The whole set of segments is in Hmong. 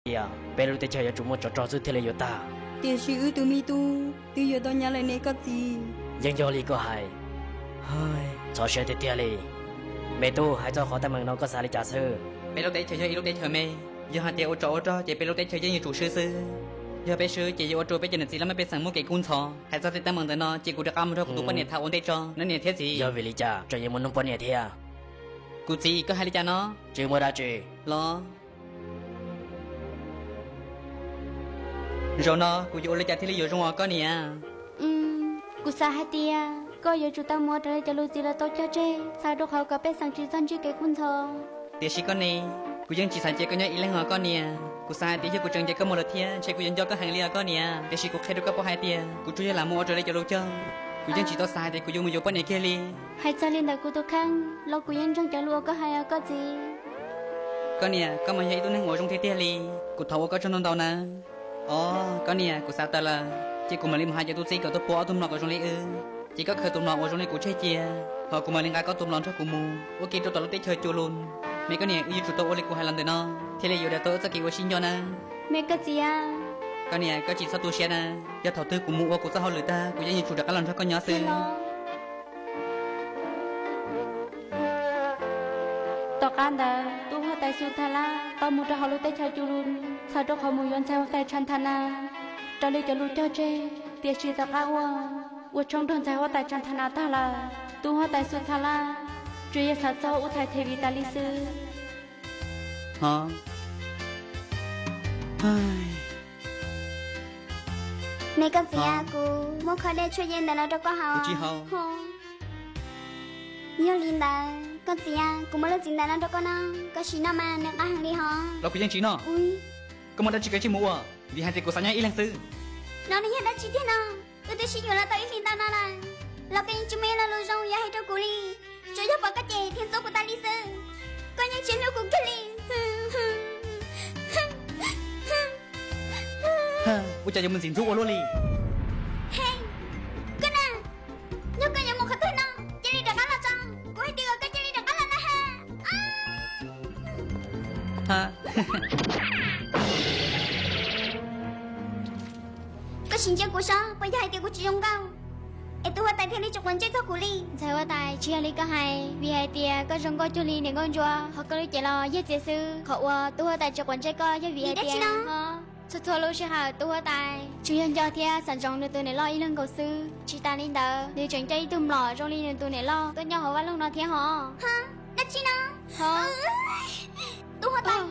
tias peb lub teb chaws yuav tsum muaj tsov rog xwb thiaj li yuav tag. Tiam sis wb tus me tub twb yuav tau nyav lawm ne koj txiv. Yeej yog li koj hais. Txhob siab tiag tiag li. Me tub, hais txog qhov teeb meem no koj xav li cas xwb? Peb lub teb chaws yog ib lub teb chaws me, yog hais tias ua tsov ua rog ces peb lub teb chaws yeej yuav tsum swb xwb. Yog peb swb ces yuav ua rau peb cov niam txiv laj mej pej xeem muaj kev kub ntxhov. Hais txog tej teeb meem ntawm no ces kuv rov qab mus nrog kuv tus poj niam tham ua ntej tso, na niam thiab txiv. Yog vim li cas tseem yuav mus nug poj niam thiab? Kuv txiv, koj hais li cas no? Tsis muaj dab tsi. Los, zaum no kuv yuav ua li cas thiaj li yuav zoo os koj niam? Kuv xav hais tias koj yuav tsum tau mus ua raws li cov lus txiv lawv tau cog tseg, txhawm rau qhov kom pej xeem tsis txhob ntsib kev kub ntxhov. Tiam sis koj ne, kuv yeej tsis xav cia koj nyob ib leeg os koj niam. Kuv xav hais tias yog kuv tseem ncaim koj mus lawm thiab ntshe kuv yuav nco koj heev li os koj niam. Tiam sis kuv qhia rau koj paub hais tias kuv tsuas yog lam mus ua raws li cov lus cog, kuv yeej tsis tau xav hais tias kuv yuav mus yuav poj niam kiag li. Hais txog li ntawm kuv tus kheej los kuv yeej ntseeg cov lus uas koj hais os koj txiv. Koj niam, koj mas yog ib tug neeg uas zoo tiag tiag li, kuv thov ua koj tsaug ntau ntau nawb. Os koj niam, kuv xav tawm lawm, ces kuv mam li mus hais cov tub txib kom tuaj pua ob tug mlom kom zoo li wb, ces koj khaws tus mlom uas zoo li kuv tseg cia, hos kuv mam li nqa koj tus mlom nrog kuv mus ua ke rau tom lub teb chaws Cu Lus. Me koj niam, wb yuav tsum tau ua li kuv hais los ntawm no thiaj li yuav daws tau wb txoj kev ua sib nco na. Me koj txiv, koj niam, koj tsis txhob tu siab na. Yog thaum twg kuv mus ua kuv txoj hauj lwm tag, kuv yeej yuav tsum rov qab los nrog koj nyob xwb. Tom qab ntawd tub huab tais Xus Thas Laj tau mus rau hauv lub teb chaws Cu Lus, txhawm rau qhov mus yuav ntxhais huab tais Tshas Thas Nas raws li cov lus cog tseg. Tiam sis tom qab uas ua tshoob nrog ntxhais huab tais Tshas Thas Nas tag lawm, tub huab tais Xus Thas Laj tsuas yog xav txog ub thai Thevis tas li xwb. Me koj txiv, kuv muab khob dej tshuaj yej ntawm no rau koj haus. Yog li ntawd koj txiv, kuv muab lub txiv ntawm no rau koj noj, koj sim noj mas nws qab heev li hos. Los kuv yeej tsis noj. Koj muaj dab tsi koj cia li mus ua, vim hais tias kuv xav nyob ib leeg xwb. No nws yog dab tsi tiag no? Wb twb sib yuav los tau ib hlis ntau no lawm, los koj yeej tsis muaj ib lo lus zoo yuav hais rau kuv li. Tsuas yog pom koj ces thiaj ntxub kuv tas li xwb. Koj yeej tsis hlub kuv kiag li. Ua cas yuav mus ntxim ntxub ua luaj li? Koj na, yog koj yuav mus qhov twg no, cia li rov qab los tso. Kuv hais tias kom koj cia li rov qab los na ha. Koj sim ntsia kuv saib puas yog hais tias kuv tsis zoo nkauj es tub huab tais thiaj li tsis quav ntsej txog kuv li. Ntxhais huab tais, tsis yog li koj hais, vim hais tias koj zoo nkauj cuag li niam nkauj ntsuab, ho koj lub cev los yog txias xwb. Qhov uas tub huab tais tsis quav ntsej koj yog vim hais tias txhua txhua lub sij hawm tub huab tais tsuas yog nco thiab xav ntsoov nws tus niam loj ib leeg nkaus xwb. Tsis tas li ntawd, nws tseem coj ib tug mlom zoo li nws tus niam loj tuaj nyob hauv vaj loog no thiab hos. Dab tsi no? Tub huab tais,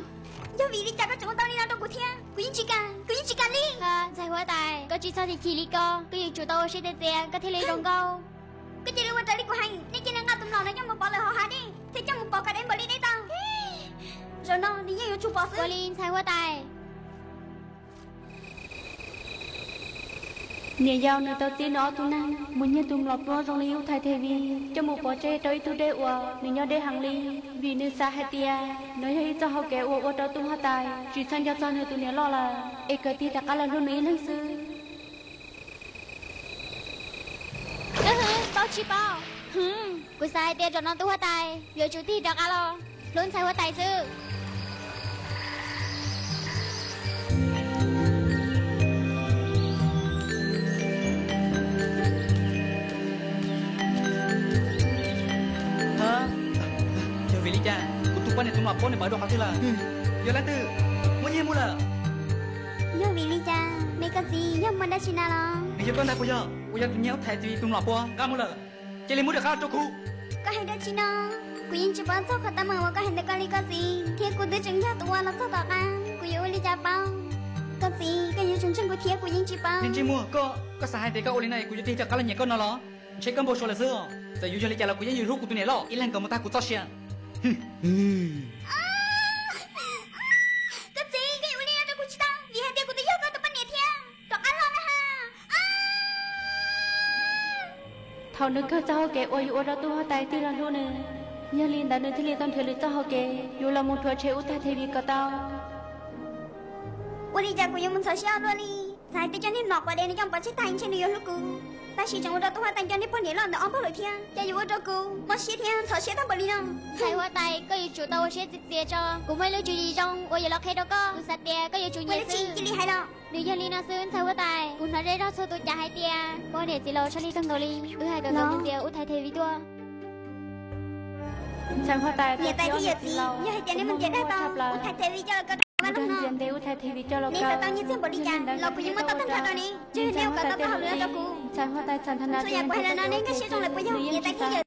yog vim li cas koj tseem ua tau li no rau kuv thiab? Kuv yeej tsis kam, kuv yeej tsis kam li. Ntxhais huab tais, koj tsis txhob chim chim li ko, koj yuav tsum tau ua siab tiag tiag koj thiaj li zoo nkauj. Koj cia li ua raws li kuv hais, nej cia li nqa tus mlom no coj mus pov lawm hauv hav dej, thiab coj mus pov kom deb npaum li dej tau. Zaum no nws yeej yuav tsum pov xwb. Ua li ntxhais huab tais. Niam yau nws tau txib nws ob tug neeg mus nyiag tus mlom pluab zoo li ub thai Thevis coj mus pov tseg rau ib tug dej uas nws nyob deb heev li, vim nws xav hais tias nov yog ib txoj hau kev uas ua rau tub huab tais tsis txhob nco txog nws tus niam loj lawm, es kawg tig rov qab los hlub nws ib leeg xwb. Paub tsis paub? Kuv xav hais tias zaum no tub huab tais yuav tsum tig rov qab los hlub ntxhais huab tais xwb. Yog vim li cas kuv tus poj niam tus mlom pluab nws pawv dua qhov twg lawm? Yog leej twg muab nyiag mus lawm? Yog vim li cas me koj txiv, yog muaj dab tsi na los? Nws yog koj ntag puas yog? Uas yog tus nyiag ub thai Thevis tus mlom pluab nqa mus lawm, cia li muab rov qab los rau kuv. Koj hais dab tsi no? Kuv yeej tsis paub txog qhov teeb meem uas koj hais ntawm koj li koj txiv, thiab kuv twb tseem yog tus uas los txog tom qab, kuv yuav ua li cas paub? Koj txiv, koj yuav tsum ntseeg kuv thiab, kuv yeej tsis paub. Niag ntsej muag koj, koj xav hais tias koj ua li no es kuv yuav tig rov qab los nyiam koj no los? Ntshe koj npau suav lawm xwb os. Txawm yuav yog li cas los kuv yeej yuav hlub kuv tus niam loj ib leeg kom mus tag kuv txoj sia. Koj txiv, koj yuav ua li no rau kuv tsis tau, vim hais tias kuv twb yog koj tus poj niam thiab. Rov qab los na ha. Thaum nws kawg txoj hau kev uas yuav ua rau tub huab tais tig los hlub nws, yog li ntawd nws thiaj li tau nrhiav lwm txoj hau kev yuav los mus rhuav tshem ub thai Thevis kom tau. Ua li cas kuv yuav mus ntxhov siab ua luaj li? Txawm hais tias coj niag mlom quav dev no coj pov tseg tag ntshe nws yuav hlub kuv. Tab sis tseem ua rau tus huab tais nco nej poj niam loj ntawm ob npaug lawm thiab, cas yuav ua rau kuv mob siab thiab ntxhov siab tag npaum li no. Ntxhais huab tais, koj yuav tsum tau ua siab txias txias tso, kuv muaj ib lub tswv yim zoo uas yuav los qhia rau koj. Kuv xav tias koj yuav tsum nyiam xwb. Cia li hais los. Nws yog li no xwb ntxhais huab tais, kuv hnov zej zog txhua tus cas hais tias poj niam txiv laus txhawj li kawg nkaus li. Wb hais kom kawg nkaus tias wb thaij the video. Niam tais thiab yawm txiv, yog hais tias nej mus ntiav dag tau wb thaij the video los kaw rau vaj loog no, nej xav tau nyiaj txiag npaum li cas los kuv yeej muab tau tag nrho rau nej, tsuas yog nej ua kom tau txoj hauj lwm no rau kuv. Txhua yam kuv hais los no nej nkag siab zoo lawm puas yog? Niam tais thiab yawm